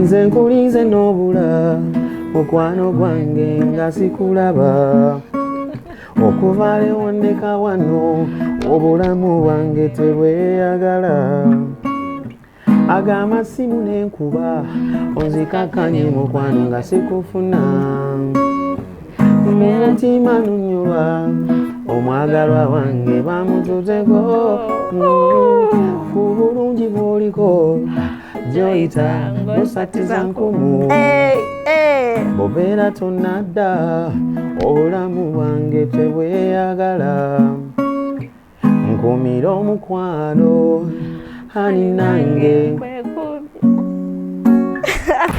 Nze nkulinze n'obula, mukwano gwange nga sikulaba. Okuva lewondeka wano, obulamu bwange tebweyagala. Ag'amasimu n'enkuba, onzikakanye mukwano nga sikufuna. Mu mutima nnyolwa, omwagalwa wange bamututeko. Ku bulungi bw'oliko, gy'oyita ng'osattiza nkumu. Hey, hey. Bw'obeera tonnadda, obulamu bwange tebweyagala. Nkumira omukwano, hani nange.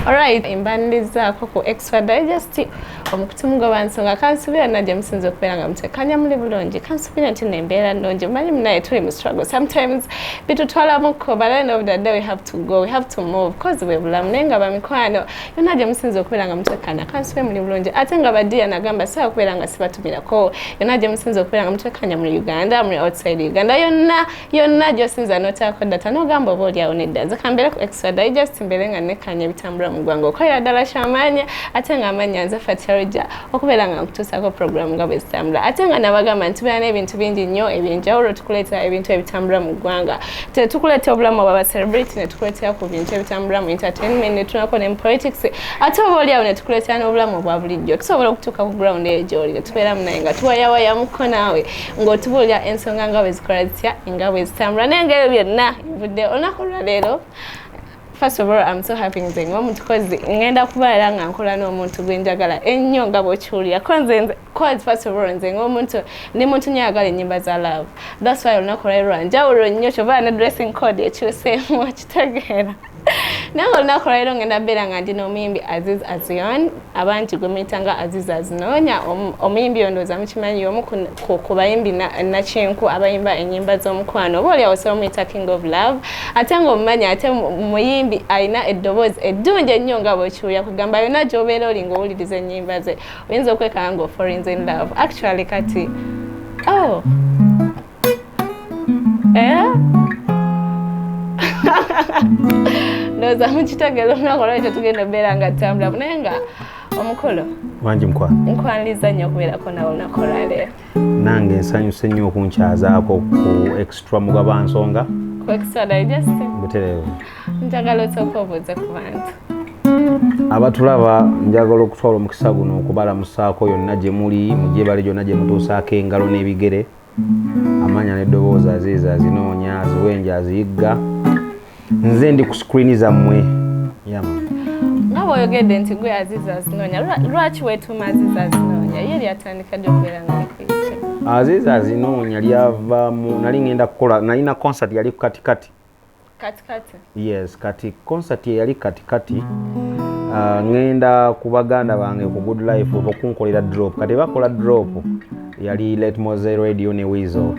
Alright, mbanirizaako ku Extra Digest, omukutu mugoba nsonga. Kansubira najje musinza okubeera nga mutekanya, muli bulungi. Kansubira nti nembeera nnungi. Manyi munaye tuli mu struggle, sometimes bitutwalamuko, but at the end of the day we have to go, we have to move, 'cause bwe bulamu. Naye nga bamikwano, yonna gye musinza okubeera nga mutekanya, kansubire muli bulungi. Ate nga badiya nagamba sobola kubeera nga sibatumirako. Yonna gye musinza okubeera nga mutekanya, muri Uganda, muri outside Uganda, yonna yonna gy'osinza n'otaako data n'ogamba oba oliawo nedda, nze kambeere ku Extra Digest, mbeere nga nekkanya ebitambula mu ggwanga. Okolera ddala kyamaanyi, ate nga amannya nze Fatia okubeera nga nkutuusaako program nga bwe zitambula. Ate nga nabagamba nti tubeera n'ebintu bingi nnyo ebyenjawulo, tukuleetera ebintu ebitambula mu ggwanga, tukuleetera obulamu obwa celebrity, ne tukuleetera ku bintu ebitambula mu entertainment, ne tunako ne mu politics, ate oba oliawo ne tukuleetera n'obulamu obwa bulijjo. Tusobola okutuuka ku ground eyo gy'oli ne tubeera munaye nga tuwayawayamuko naawe ng'otubuulira ensonga nga bwe zikola zitya, nga bwe zitambula. Naye nga ebyo byonna nvudde olunaku lwaleero, first of all, I'm so happy nze ng'omuntu, 'cause ngenda kubeera nga nkola n'omuntu gwe njagala ennyo nga bw'okiwulira ko nze, 'cause first of all nze ng'omuntu ndi muntu nnyo ayagala ennyimba za love. That's why olunaku lwaleero lwa njawulo nnyo, kyova ne dressing code ekyuseemu, okitegeera. Naye olunaku lwaleero ngenda beera nga ndi n'omuyimbi Aziz Azion, abangi gwe muyita nga Aziz Azinoonya. Omuyimbi oyo ndowooza mukimanyi, omu ku bayimbi nakinku abayimba ennyimba z'omukwano, oba oliawo osobola omuyita King of Love. Ate ng'omumanyi, ate muyimbi alina eddoboozi eddungi ennyo nga bw'okiwulira, kugamba yonna gy'obeera oli ng'owuliriza ennyimba ze oyinza okwekanga ng'ofalling in love actually. Kati oh, eh? Ndowooza mukitegeera olunaku olwali tetugenda obeera nga tutambula, naye nga omukolo Wangi mukwano. Nkwaniriza nnyo okubeerako nawe olunaku olwaleero. Nange nsanyuse nnyo okunkyazaako ku Extra Mugaba Nsonga. Ku Extra Digest. Butereevu. Njagala osooka obuuze ku bantu. Abatulaba, njagala okutwala omukisa guno okubalamusaako yonna gye muli, mujebale gyonna gye mutuusaako engalo n'ebigere. Amanya n'eddoboozi Aziiza azinoonya, aziwenja, aziyigga. Nze ndi ku screen zammwe yama. Nga bw'oyogedde nti gwe Aziza Azinoonya, lwaki weetuuma Aziza Azinoonya? Ye lyatandika ddi okubeera nga likuyite? Aziiza Azinoonya lyava mu nali ngenda kukola, nalina concert yali katikati. Katikati? Yes, kati concert eyali katikati, ngenda ku baganda bange ku Good Life okunkolera drop. Kati bakola drop yali Late Moze Radio ne Weasel.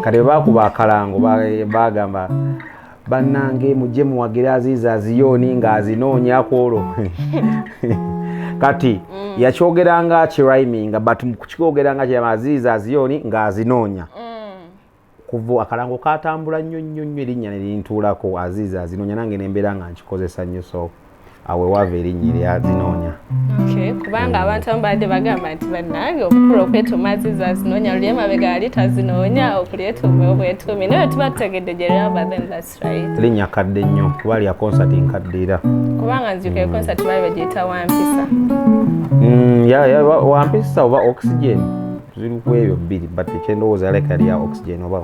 Kati bwe bakuba akalango, bagamba, "Bannange, mujje muwagire Aziza Aziyoni ng'azinoonya ku olwo." Kati yakyogeranga kirhyminga, but mu kukyogera nga kirama Aziza Aziyoni ng'azinoonya. Kuva akalango katambula nnyo nnyo nnyo, erinnya ne lintuulako Aziza Azinoonya, nange nembeera nga nkikozesa nnyo. So awe waava erinnya erya Azinoonya. Okay, kubanga abantu abamu badde bagamba nti bannange, omukulu okwetuuma Aziza Azinoonya, luli emabega yali tazinoonya, okulyetuma obwetuumi. Naye tuba tutegedde gye lyava, then that's right. Linnya kadde nnyo kuba lya concert nkadde era. Kubanga nzijukira concert baali bagiyita Wampisa. Ya, Wampisa oba Oxygen, ziri ku ebyo bbiri, but ekyendowooza yaleka lya Oxygen oba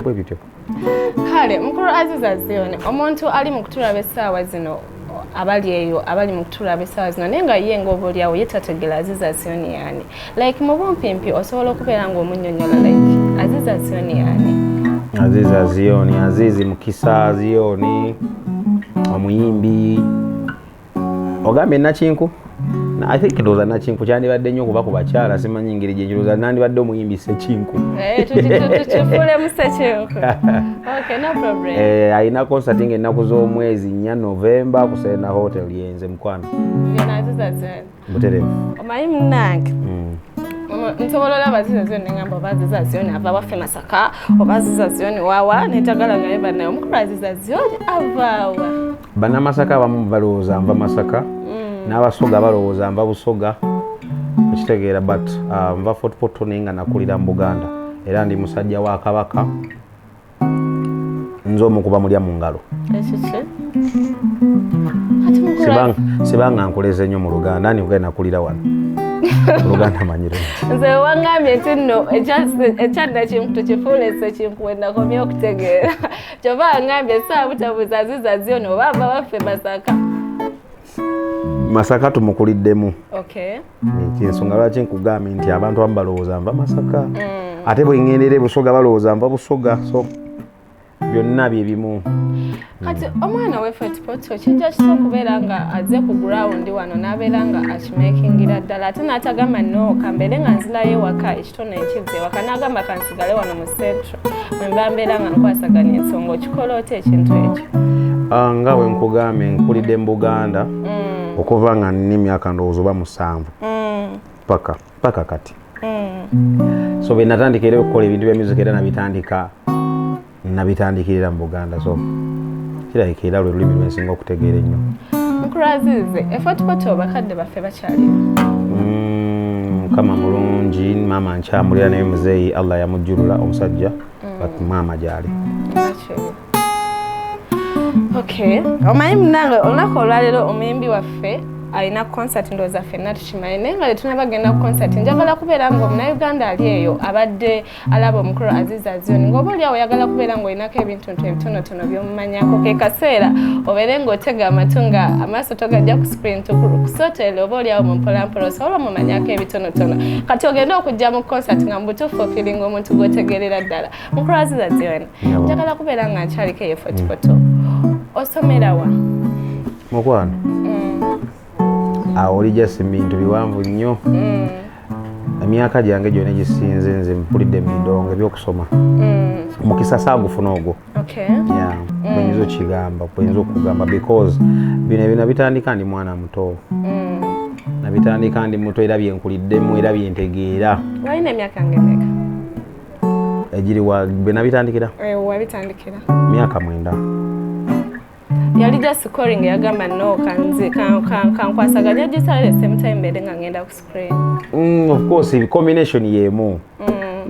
bwe bityo. Kale mukulu Aziza Zion, omuntu ali mu kutulaba essaawa zino, abali eyo abali mu kutulaba essaawa zino, naye nga ye ng'oba oliawo ye tategera Aziza Zion yaani, like mu bumpimpi osobola okubeera ng'omunnyonnyola, like Aziza Zion yaani? Aziza Zioni, Azizi Mukisa Zioni, omuyimbi ogambye nakinku. I think ndowooza nakinku kyandibadde nnyo okuba ku bakyala, simanyi ngeri gye nandibadde omuyimbi sekinku. Eh, tukifuulemu sekinku. Okay, no problem. Eh, alina concert ng'ennaku z'omwezi 4 Novemba ku Serena Hotel, yenze mukwano. Byonna Aziza Zion. Butereevu. Omanyi munnange, nsobola olaba Aziza Zion neŋamba oba Aziza Zion ava waffe Masaka oba Aziza Zion wawa, netagala naye bannaye omukulu Aziza Zion avaawa? Bannamasaka abamu balowooza nva Masaka, n'Abasoga balowooza nva Busoga, okitegeera? But nva Fort Portal, naye nga nakulira mu Buganda, era ndi musajja wa Kabaka. Nze omu kuba mulya mu ngalo. Ekiki ati mukulu? Sibanga nkuleze nnyo mu Luganda, ni kugenda nakulira wano, Oluganda manyire. Nze wangambye nti nno ekyadda tukifuule sekinkuwe, nakomye okutegeera. Kyova wangambye saabutabuuza Aziz Azion oba ava waffe Masaka. Masaka tumukuliddemu. Okay. Kyensonga lwaki nkugambye nti abantu abamu balowooza nva Masaka, ate bwe ŋŋendera e Busoga balowooza nva Busoga, so byonna bye bimu. Kati omwana we Fort Portal kijja kitya okubeera nga azze ku ground wano n'abeera nga akimakingira ddala, ate n'atagamba, "No, kambeere nga nzirayo ewaka, ekitone nkizza ewaka," n'agamba, "Kansigale wano mu Central mwe mba mbeera nga nkwasaganya ensonga"? Okikola otya ekintu ekyo? Ah, nga bwe nkugambye, nkulidde mu Buganda okuva nga nina emyaka ndowooza oba 7 paka kati. So bwe natandika era okukola ebintu bya music, era nabitandikirira mu Buganda, so kirabika era lwe lulimi lwensinga okutegeera ennyo. Mukulu Aziz, e Fort Portal bakadde baffe bakyaliyo? Mukama mulungi, maama nkyamulira, naye muzeeyi Allah yamujjulula omusajja, but maama gyali. Bakiri. Okay, omanyi munange, olunaku olwaleero omuyimbi waffe alina concert. Ndowooza ffenna tukimanyi, naye nga tetunabagenda ku concert, njagala kubeera nga omunauganda ali eyo abadde alaba omukulu Aziz Azion, ng'oba oli awo oyagala kubeera ng'olinako ebintu nto ebitonotono by'omumanyako, ke kaseera obeere ng'otega amatu nga amaaso togajja ku screen, tukusootele oba oli awo mu mpolampola osobola omumanyako ebitonotono. Kati ogende okujja mu concert nga mu butuufu ofeelinga omuntu gw'otegeerera ddala. Mukulu Aziz Azion, njagala kubeera nga nkyaliko eyo Fort Portal, osomera wa? Mukwano, awo olijja si bintu biwanvu nnyo. Emyaka gyange gyonna egisinze nze mpulidde mu bidongo. Ebyokusoma mukisa saagufuna ogwo. Yeah, bwenyinza okigamba, bwenyinza okugamba, because bino ebyo nabitandika ndi mwana muto, nabitandika ndi muto, era byenkuliddemu era byentegeera. Walina emyaka ngemeka? Egiriwa bwe nabitandikira? Wabitandikira. Myaka 9. Yali just scoring, yagamba, "No, kanzi kankwasaganya guitar at the same time mbeere nga ngenda ku screen"? Of course, combination yemu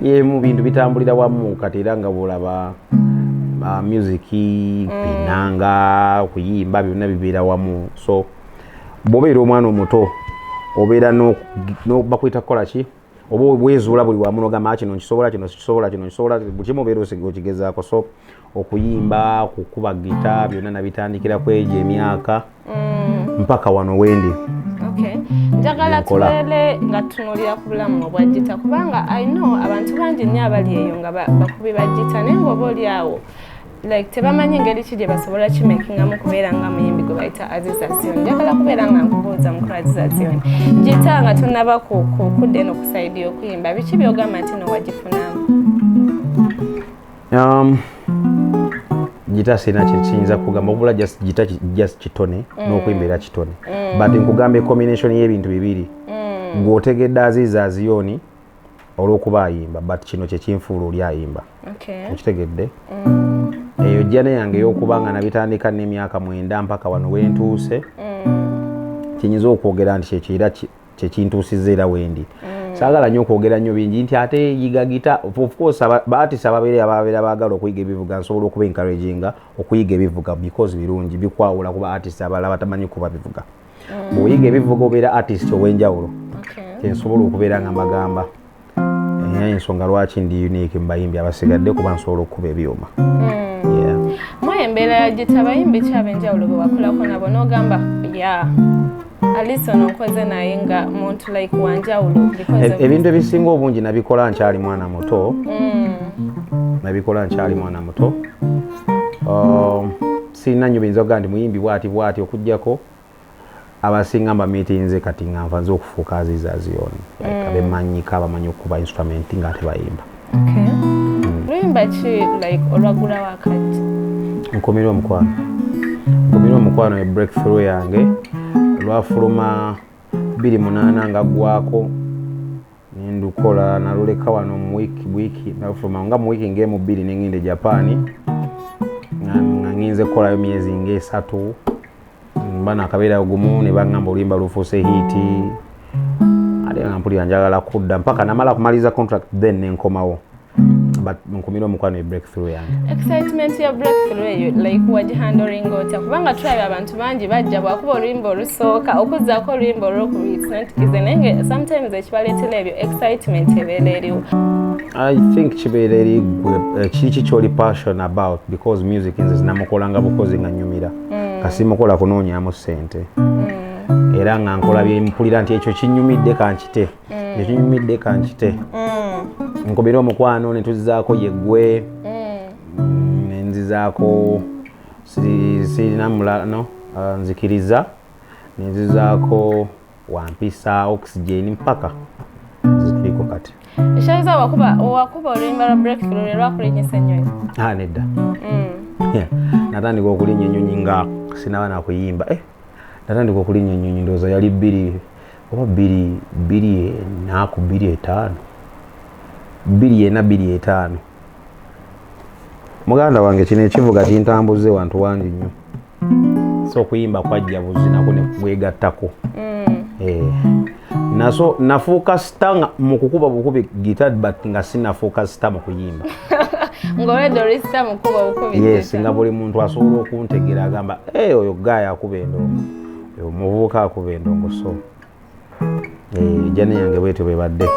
yemu, bintu bitambulira wamu. Kati era nga bwolaba music, pinanga, kuyimba, byonna bibeera wamu. So bw'obeera omwana omuto, obeera bakuyita kukola ki, oba wezuula buli wamu nogamba, "Ah, kino nkisobola, kino sikisobola, kino nkisobola," buli kimu obeera okigezaako. So okuyimba, kukuba gita, byonna nabitandikira ku egyo emyaka mpaka wano wendi. Okay, njagala Nkola. tubeere nga tutunuulira ku bulamu obwa gita, kubanga I know abantu bangi nnyo abali eyo nga bakubi ba gita, naye ng'oba oli awo like tebamanyi ngeri ki gye basobola kimakingamu kubeera nga muyimbi gwe bayita Aziz Azion. Njagala kubeera nga nkubuuza, mukulu Aziz Azion, gita nga tonaba kudda eno ku side y'okuyimba, biki byogamba nti no wagifunamu? Gita sirina kyekiyinza kugamba okubula just gita just kitone n'okuyimba era kitone, but nkugamba combination y'ebintu bibiri. Ng'otegedde Aziz Azion olw'okuba ayimba, but kino kyekinfuula oli ayimba. Okitegedde? Eyo journey yange ey'okuba nga nabitandika n'emyaka 9 mpaka wano wentuuse, kinyinza okwogera nti kyekiira kyekintuusizza era wendi. Saagala nnyo okwogera nnyo bingi nti ate yiga gita. Of course ba artist ababeera ababeera baagala okuyiga ebivuga, nsobola okuba encouraginga okuyiga ebivuga because birungi, bikwawula kuba artist abalala batamanyi kuba bivuga. Bw'oyiga ebivuga obeera artist ow'enjawulo. Kyensobola okubeera nga mbagamba, era ensonga lwaki ndi unique mu bayimbi abasigadde, kuba nsobola okukuba ebyuma. Yeah. Mwe embeera ya gita, abayimbi ki ab'enjawulo bwe wakolako nabo n'ogamba, "Ya, at ono nkoze naye nga muntu like wanjawulo because of"? Ebintu ebisinga obungi nabikola nkyali mwana muto. Nabikola nkyali mwana muto. Sirina nnyo biyinza kugamba nti muyimbi bwati bwati, okugjako abasinga mbamiitinze kati nga nva nze okufuuka Aziz Azion, like abemanyika, abamanyi okukuba instrument nga ate bayimba. Okay. Luyimba ki like olwagulawo akati? Nkumira omukwano, nkumira omukwano. E breakthrough yange lwafuluma 2008 nga ggwako nendukola, naluleka wano mu wiiki wiiki, nalufuluma nga mu wiiki ng'emu bbiri, nengenda e Japan nga ngenze kukolayo myezi ng'esatu. Mba nakabeera gumu ne baŋŋamba oluyimba lufuuse hit, ate nga mpulira njagala kudda mpaka namala kumaliza contract, then nenkomawo. But nkumira omukwano e breakthrough yange. Excitement ya breakthrough eyo, like, wagihandlinga otya? Kubanga tulabye abantu bangi bajja bwakuba oluyimba olusooka okuzzaako oluyimba olwokubiri, it's not easy, naye nga sometimes ekibaleetera ebyo excitement ebeera eriwo. I think kibeera eri gwe, kiki kyoli passion about, because music nze sinamukolanga bukozi nga nyumira, kasimukola kunoonyamu ssente, era nga nkola byempulira nti ekyo kinyumidde kankite, ekyo kinyumidde kankite. Nkubira omukwano netuzizaako yeggwe, nenzizaako sirina mulala no, nzikiriza nenzizaako wampisa oxygen mpaka zituliko kati. Ekyayiza wakuba oluyimba lwa breakthrough lwe lwakulinyisa ennyonyi? Ah, nedda. Yeah. Natandika okulinnya ennyonyi nga sinaba nakuyimba. Natandika okulinnya ennyonyi ndowooza yali bbiri oba bbiri bbiri enaku 2005, 2004, 2005. Muganda wange, kino ekivuga kintambuze wantu wangi nnyo, so okuyimba kwajja buzinako ne bwegattako. Naso nafuuka star nga mu kukuba bukubi guitar, but nga sinafuuka star mu kuyimba. Ng'olwedde oli star mu kukuba obukubi Yes. guitar. Nga buli muntu asobola okuntegeera, agamba, "Hey, oyo guy akuba endongo, oyo omuvubuka akuba endongo." So journey yange bwetyo bwebadde.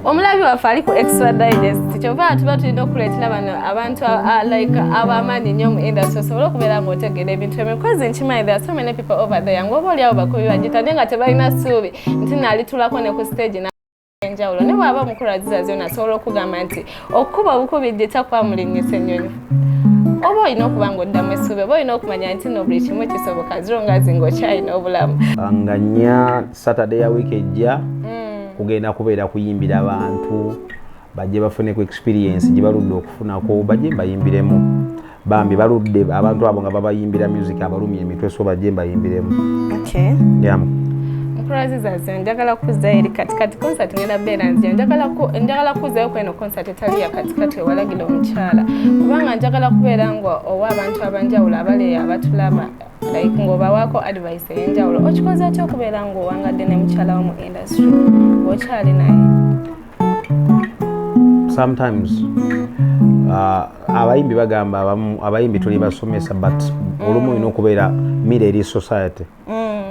Omulabi waffe ali ku Extra Digest, kyova tuba tulina okuleetera bano abantu like ab'amaanyi nnyo mu industry, osobole okubeera ng'otegeera ebintu ebyo, because nkimanyi there are so many people over there ng'oba oliawo bakubi bagita naye nga tebalina ssuubi nti naalitulako ne ku stage enjawulo. Ne bw'aba omukulu Aziz Azion asobola okugamba nti okukuba obukubi gita kwamulinnyisa ennyonyi, oba olina okuba ng'oddamu essuubi, oba olina okumanya nti no buli kimu kisoboka as long as ng'okyalina obulamu. Nga 4, Saturday ya wiiki ejja, kugenda kubeera kuyimbira abantu bajje bafune ku experience gye baludde okufunako, bajje mbayimbiremu. Bambi baludde abantu abo nga babayimbira music abalumya emitwe, so bajje mbayimbiremu. Yeah. Mukulu Aziz Azion, njagala kuzzayo eri katikati. Concert ngenda beera nzija, njagala kuzzayo kweno concert etali ya katikati ewalagira omukyala, kubanga njagala kubeera nga owa abantu abanjawulo abali abatulaba, like ng'obawaako advice ey'enjawulo. Okikoze otya okubeera ng'owangadde ne mukyala wo mu industry ng'okyali naye? Sometimes abayimbi bagamba abamu abayimbi tuli basomesa, but olumu olina okubeera mirror eri society,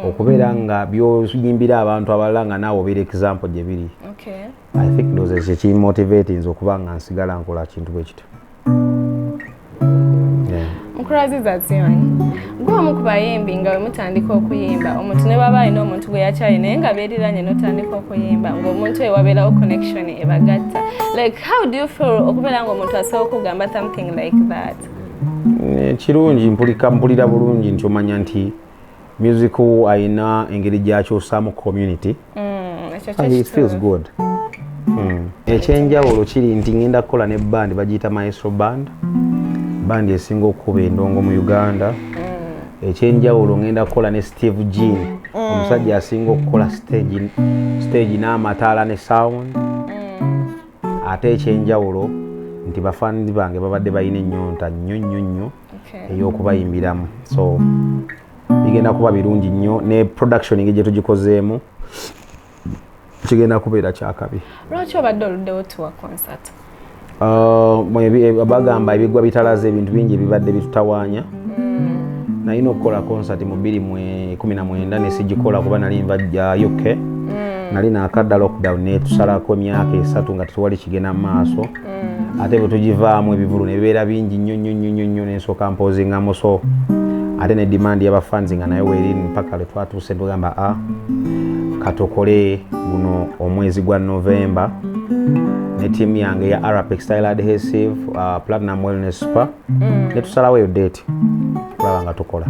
okubeera nga byoyimbira abantu abalala nga naawe obeera example gye biri. I think ndowooza ekyo kimotivate nze okuba nga nsigala nkola kintu bwe kityo. Yeah. Mukulu Aziz Azion, gwe omu ku bayimbi nga bwe mutandika okuyimba, omuntu ne baba alina omuntu gwe yakyaye naye nga beeriranye n'otandika okuyimba ng'omuntu oyo wabeerawo connection ebagatta, like, how do you feel okubeera ng'omuntu asobola okugamba something like that? Kirungi, mpulira bulungi nti omanya nti music ayina engeri gyakyusaamu community. Ekyo And it feels kyo. good. Ekyenjawulo kiri nti ngenda kukola ne band bagiyita Maestro Band, band esinga okukuba endongo mu Uganda. Ekyenjawulo ngenda kukola ne Steve Jean, omusajja asinga okukola stage n'amataala ne sound. Ate ekyenjawulo nti bafaani bange babadde balina ennyonta nnyo nnyo nnyo ey'okubayimbiramu, so bigenda kuba birungi nnyo ne production engeri gye tugikozeemu kigenda kubeera kyakabi. Lwaki obadde oluddewo tuwa concert? Bagamba ebigwa bitalaze, ebintu bingi ebibadde bitutawaanya. Nalina okukola concert mu 2019 nesigikola kuba nali nva ja UK, nali nakadda, lockdown netusalako emyaka 3 nga tetewali kigenda mu maaso. Ate bwe tugivaamu ebivulu nebibeera bingi nnyo nnyo nnyo nnyo nnyo, nensooka mpozingamu. So ate ne demand y'abafans nga naye weeri, mpaka lwe twatuuse tugamba a katukole guno omwezi gwa November ne tiimu yange ya Arapex Style Adhesive, Platinum Wellness Spa, ne tusalawo eyo date kulaba nga tukola.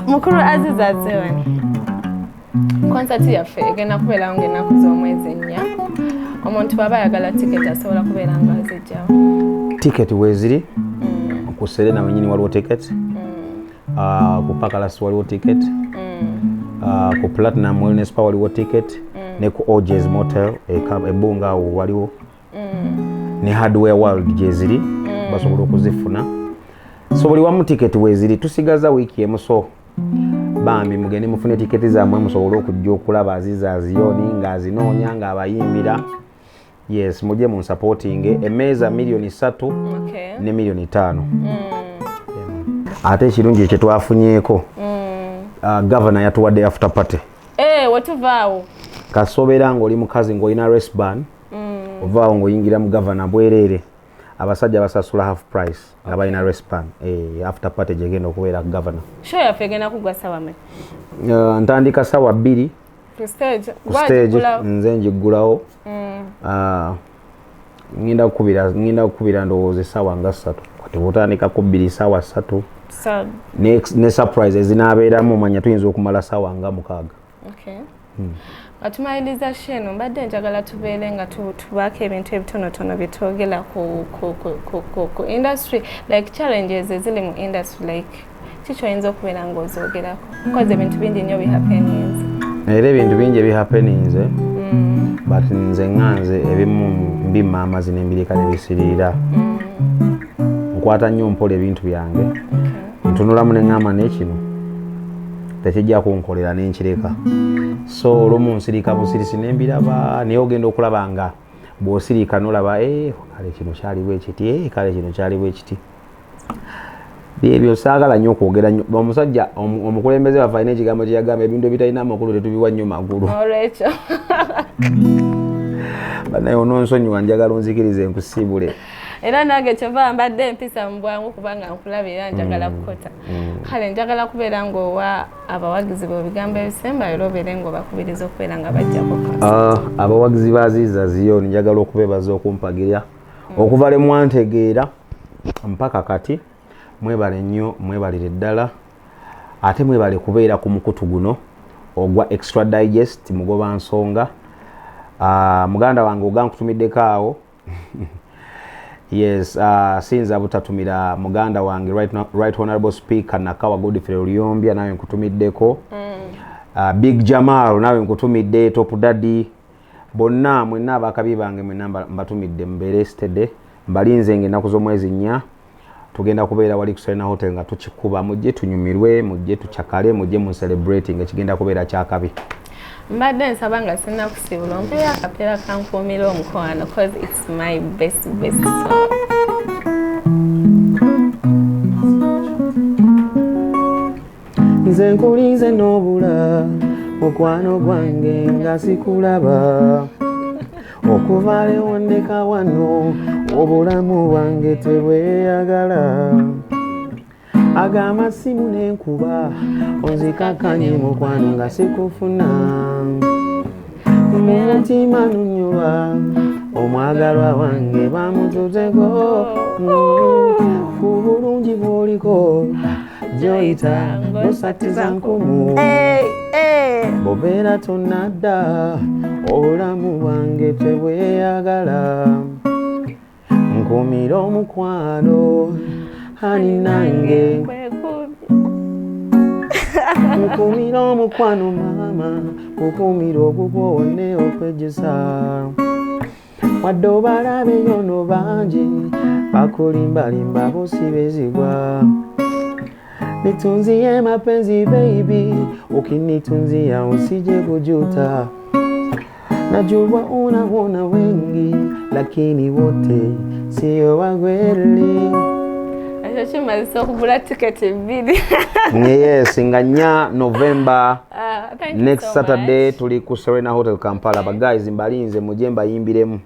Mukulu Aziz Azion, concert yaffe egenda kubeerawo ng'ennaku z'omwezi 4. Omuntu bw'aba ayagala tiketi asobola kubeera nga azijjawo? Tiketi weeziri ku Serena wenyini waliwo ticket, ku Pakalas waliwo ticket, ku Platinum Wellness Spa waliwo ticket, ne ku OJs Motel ebbunga awo waliwo, ne Hardware World gyeziri, basobola okuzifuna. So buli wamu tiketi weziri, tusigaza wiiki emu. So bambi mugende mufune tiketi zammwe musobole okujja okulaba Aziz Azion ng'azinoonya, ng'abayimbira. Yes, mujje mu supporting. Emmeeza 3 million ne 5 million. Ate ekirungi kye twafunyeeko, gavana yatuwadde after party. Eh, wetuvaawo. Kasobeera ng'oli mukazi ng'olina wristband, ovaawo ng'oyingira mu gavana bwereere. Abasajja basasula half price nga balina wristband. After party gyegenda okubeera gavana. Show yaffe egenda kuggwa sawa meka? Ntandika sawa 2. Ku stage? Ku stage nze njiggulawo. Ngenda kukubira ndowooza essaawa nga 3. Kati bwotandika ku 2, saawa 3 ne surprise ezinaabeeramu, manya tuyinza okumala saawa nga 6. Okay. Nga tumaliriza show eno, mbadde njagala tubeere nga tubaako ebintu ebitonotono bye twogera ku industry, like challenges eziri mu industry, like kiki oyinza okubeera ng'ozoogerako, because ebintu bingi nnyo bihappeninze. Era ebintu bingi ebihappeninze, but nze nga nze ebimu mbimma amazzi nembireka nebisiriira. Nkwata nnyo mpola ebintu byange, ntunulamu neŋŋamba nekino tekijja kunkolera, nenkireka. So olumu nsirika busirisi nembiraba, naye ogenda okulaba nga bw'osirika nolaba, "Eh, kale kino kyali bwe kiti, eh, kale kino kyali bwe kiti." Byebyo, saagala nnyo okwogera nnyo. Omusajja omukulembeze waffe alina ekigambo kye yagamba, ebintu ebitalina amakulu tetubiwa nnyo magulu. Olwekyo. Banaye ononsonyiwa, njagala onzikirize nkusiibule. Era nange kyova mbadde empisa mu bwangu, kubanga nkulaba era njagala kukota. Kale njagala kubeera ng'owa abawagizi bo ebigambo ebisembayo, era obeere ng'obakubiriza okubeera nga bajjako. Ah, abawagizi ba Aziz Azion, njagala okubebaza okumpagira okuva le mwantegeera mpaka kati. Mwebale nnyo, mwebalire ddala, ate mwebale kubeera ku mukutu guno ogwa Extra Digest Mugoba Nsonga. Ah, muganda wange oga nkutumiddeko awo. Yes, siyinza butatumira muganda wange right honorable Speaker Nakawa Godfrey Luyombya, nawe nkutumiddeko. Big Jamal, nawe nkutumidde. Top Daddy, bonna mwenna abakabi bange mwenna mbatumidde. Mubeere steady, mbalinze nga ennaku z'omwezi 4 tugenda kubeera wali ku Serena Hotel nga tukikuba. Mujje tunyumirwe, mujje tucakale, mujje mu celebrating, ekigenda kubeera kyakabi. Mbadde nsaba nga sinnakusiibula ompeyo akapeera kankuumira omukwano, cause it's my best best song. Nze nkulinze n'obula mukwano gwange nga sikulaba okuva lewondeka wano, obulamu bwange tebweyagala. Agamba simu n'enkuba onzikakanye mukwano nga sikufuna, mu mutima nunyulwa omwagalwa wange bamututeko ku bulungi bw'oliko gyoyita nosatiza nkumu. Bw'obeera tonadda, obulamu bwange tebweyagala. Nkumira omukwano hani nange, nkumira omukwano maama, nkumira ogugwone okwejjusa. Wadde obalabeyo no bangi bakulimbalimba, bosibezibwa. Nitunzie mapenzi baby, ukinitunzia usije kujuta. Najua unaona wengi, lakini wote sio wa kweli. Ekyo kimazisa okugula tiketi 2. Yes, nga 4 November. Ah, thank you next so Saturday much. Tuli ku Serena Hotel Kampala. Ba guys mbalinze, mujje mbayimbiremu.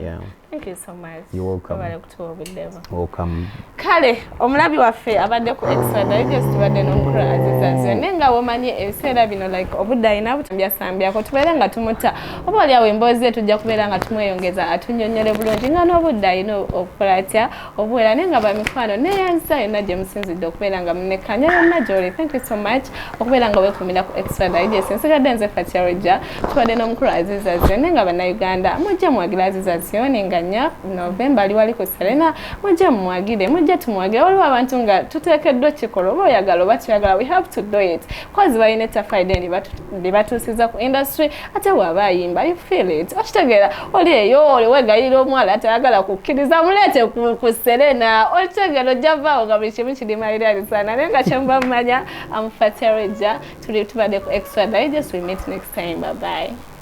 Yeah. Thank you so much. You're welcome. Webale kutuwa obudde bwo. Welcome. Kale omulabi waffe abadde ku Extra Digest, tubadde n'omukulu Aziz Azion, naye nga womanyi ebiseera bino, like obudde alina butambyasambyako, tubeere nga tumutta oba oliawo emboozi ye tujja kubeera nga tumweyongeza atunyonnyole bulungi nga n'obudde alina okukola atya obuwera. Naye nga bamikwano, neyanzisa yonna gye musinzidde okubeera nga munekkaanya yonna gy'oli. Thank you so much okubeera nga weekumira ku Extra Digest. Nsigadde nze Fatia Roja, tubadde n'omukulu Aziz Azion. Naye nga Bannayuganda, mujja muwagira Aziz Azion nga 4. 4 November ali wali ku Serena. Mujje mumwagire, mujje tumwagire. Waliwo abantu nga tuteekeddwa kikola, oba oyagala oba toyagala, we have to do it, cause balina ettaffaali lye batuusiza ku industry. Ate bw'aba ayimba, you feel it, okitegeera. Oli eyo oli wegayirira omuwala atayagala kukkiriza, muleete ku Serena, okitegeera, ojja vaawo nga buli kimu kiri malirarisana. Naye nga kyemuba mumanya, am Fatia Rejja, tuli tubadde ku Extra Digest. We meet next time, bye bye.